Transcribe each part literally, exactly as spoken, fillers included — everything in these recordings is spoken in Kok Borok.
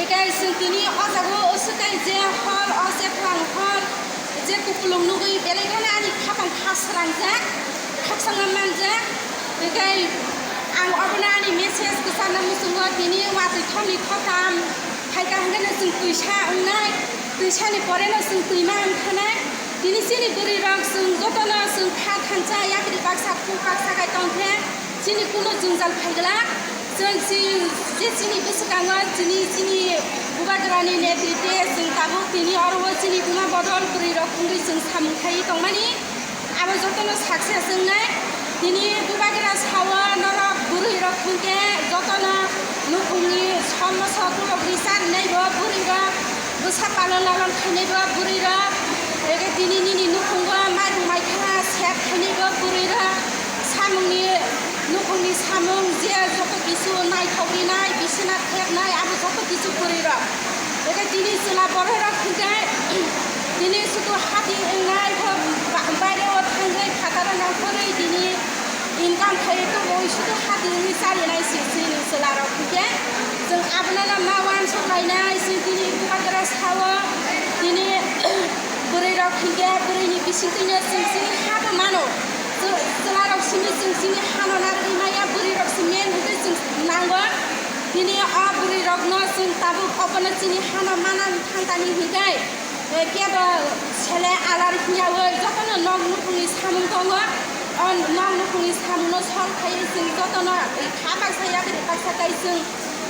Tei chwng tini o jaga o swkang je hor, o je kwlang hor, je kupulung nugwi belai kheno ani khapang kha srangjak, khakchangma manjak. Tei ang obono ani message kwcharna muchungo, tini watwi thomni thotham phaikha hwnkhe no chwng twisa wngnai, twisani pore no chwng twima wngkhanai. Tini chini bwrwi rok chwng jotono chwng kha thansa yakri baksa phung baksa kai tongkhe. Chini kunu jwngjal phai glak, chwng si-, je chini bwswkango chini, chini bubagrani netritwe chwng tabuk tini oro o chini buma bodol bwrwi rok wngwi chwng samung khaiwi tongmani, abo jotono success wngnai. Tini bubagra sao norok bwrwi rok hwnkhe jotono nukhungni somosok kulok ri charinai bo bwrwi rok, bwsa palon lalon khainai bo bwrwi rok, ege tini nini nukhungo mairum maikha sep khainai bo bwrwi rok. Samungni, nukhungni samung je joto kisu naithok rinai, bisina thepnai, abo joto kisu bwrwi rok. Tei tini chwla borok rok hwnkhe tini sudu hati wngnai, ba-, baire o thangwi phataro nangkhorwi tini income khaiwi tubui sudu hati wngwi chalinai se chini chwla rok hwnkhe. Chwng abono ma uansuk lainai, chwng tini bubagra sao, tini bwrwi rok hwnkhe bwrwini bisingtwino chwng chini ha bo mano. Chw-, chwla rok simi chwng chini hano narwgwi maya, bwrwi rok si men hwnkhe chwng nango. Tini o bwrwi rokno chwng tabuk obono chini hano mana thangtani hwnkhe, eh, kebo sele alar hiyaui jotono nok nukhungni samung tongo. O nok nukhungni samungno sol khaiwi chwng jotono kha baksa yakri baksa kai chwng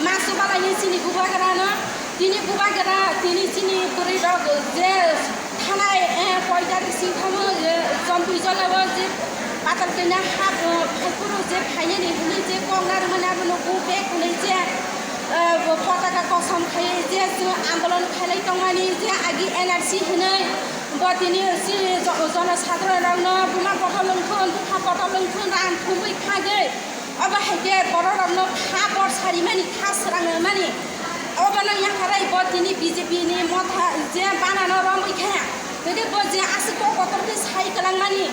ma chubalaini chini bubagrano. Tini bubagra, tini chini bwrwi rok je thanai, eh, koi tarik singthamo, eh, Jompui jolao je patal twina hap, eh, phaikuru je phainani hwnwi je kok narwkmani abono bu bek hwnwi je, eh, bo potaka kosom khaiwi je chwng andolon khailai tongmani je agi N R C hwnwi bo tini chini jo-, jonosadharon rokno buma bodol wngthun, bupha bodol wngthun, rang thumwi khagwi. Obo hai khe borok rokno kha bor sarimani, kha srangmani. Obono yapharai bo tini B J P ni motha je banano romwi kha. Tei bo je aswk kok kotor khe sai kwlangmani.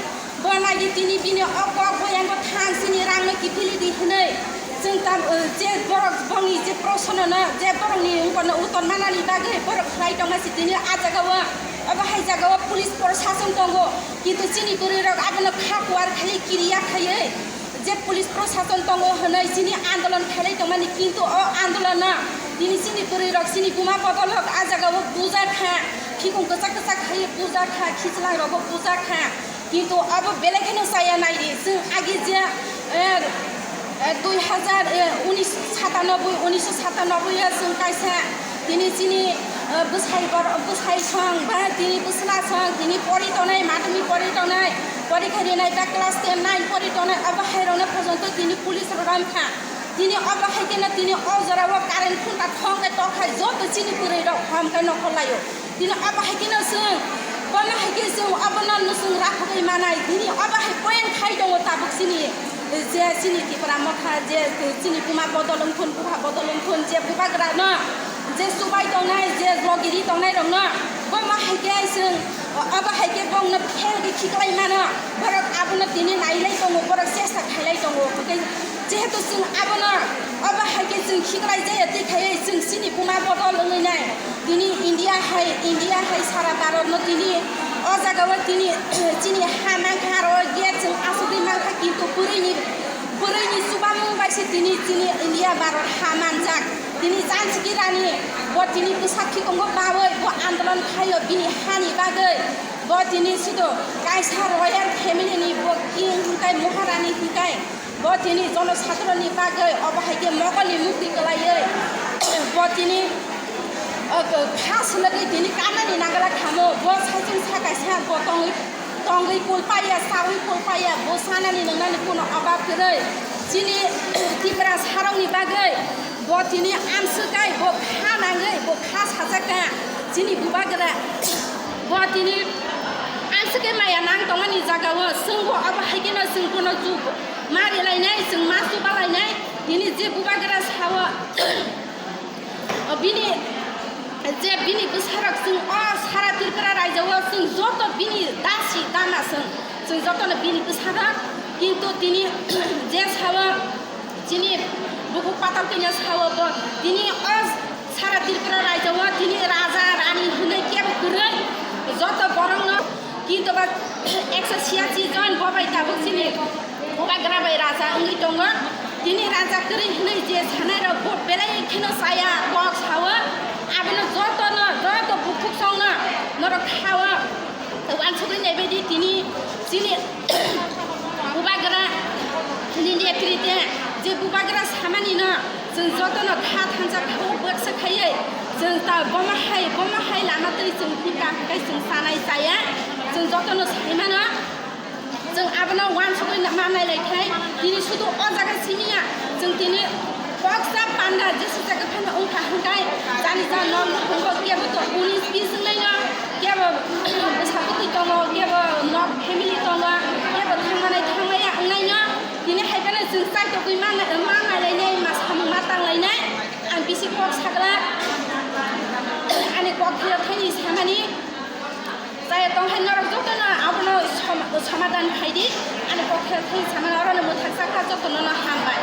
Bo nai di tini bini o kok boyango thang chini rangno kiphilwi di hwnwi. Chwng tam, eh, je borok bongni je proshonno je borokni wngkorno uttor manani bagwi borok khlai tongma se tini a jagao. Obo hai jagao police proshashan tongo. Kintu chini bwrwi rok abono kha kuar khaiwi kiriya khaiwi. Je police proshashan tongo hwnwi chini andolon khailai tongmani, kintu o andolon no tini chini bwrwi rok, chini buma bodol rok a jaga o buja kha, khikung kwchak kwchak khaiwi buja kha, khichlang rogo buja kha, kintu abo belai kheno chaya nai di. Chwng agi je, eh, eh, dui hazar, eh, unis, satanoboi, unisho satanoboi o chwng kaisa tini chini, eh, bwsai bor-, bwsai song ba tini bwsla song tini pori tongnai, madhyamik pori tongnai, porikha rinai ba class ten, nine pori tongnai, abo hai rokno porjonto tini police rok ram kha. Tini abo hai kheno tini o jora o current khunta thong khe tok hai joto chini bwrwi rok hom khe nokol lai o. Tini abo hai kheno chwng, bono hai khe chwng abono nwswng rakhogwi manai. Tini abo hai point khai tongo tabuk chini, je chini Tipra motha, je chini buma bodol wngthun, bupha bodol wngthun, je bubagra no, je chubai tongnai, je logiri tongnai rokno, bono hai khe chwng, abo hai khe bongno phelgwi khiklai mano. Borok abono tini nailai tongo, borok chesta khailai tongo. Hwnkhe jehetu chwng abono, obo hai khe chwng khiklai jaya twi khaiwi chwng chini buma bodol wngwi nai. Tini India hai, India hai sara Bharat no tini o jaga o tini chini ha mankha, aro o gate chwng asugwi mankha, kintu bwrwini, bwrwini chubamung bai se tini chini India Bharat ha manjak. Tini Jansi Rani bo tini bwsak khikongo bawi bo andolon khaio bini hani bagwi. Bo tini sudo kaisa royal family ni bo king hwnkhe Maharani hwnkhe. Bo tini jonosastroni bagwi obo hai khe Mogolni mukti kwlaiwi bo tini, o, kha swlwgwi tini kanani nangla khamo. Bo saichung sa kaisa bo tongwi, tongwi kulpaiya, sawi kulpaiya, bo sanani nwngnani kuno obab kwrwi. Chini Tipra sarokni bagwi bo tini amswk kai, bo kha nangwi, bo kha sajak kha. Chini bubagra bo tini amswk khe maya nang tongmani jagao chwngbo obo hai kheno chwng bono juk. Ma rilainai, chwng ma chubalainai, tini je bubagra sao, o bini, je bini bwsarok chwng o sara Tripura raijao chwng joto bini dasi dama chwng, chwng jotono bini bwsarok, kintu tini je sao, chini bukhuk patal twino sao bo, tini o sara Tripura Ba ekso chhiyasi jon bo bai tabuk chini bubagra bai raja wngwi tongo. Tini raja kwrwi hwnwi je sanai rok bo belai kheno chaya kok sao. Abono jotono joto bukhuk songno norok khao. Wansugwi naibaidi tini chini bubagra ni netrite je bubagra samani no chwng jotono kha thansa kha baksa khaiwi chwng ta bomo hai bomo hai lama twi chwng phika hwnkhe chwng sanai chaya chwng jotono saimano. Chwng abono wansugwi ma nailaikhai tini sudu o jaga simiya chwng tini koksa panda jesa jaga phano wngkha hwnkhe jani ja nok nukhungo kebo to unis bis wngnaino kebo bwsa bwtwi tongo kebo nok family tongo kebo thangmanai thangmaya wngnaino tini hai phano chwng chaitogwi ma nailainai ma samung ma tanglainai ang bisi kok sagra ani kok thayok thaini samani. Chaya tong hai norok jotono abono som-, somadan khai di. Ani kokthel thai samani orono mwthak sakha jotono no hambai.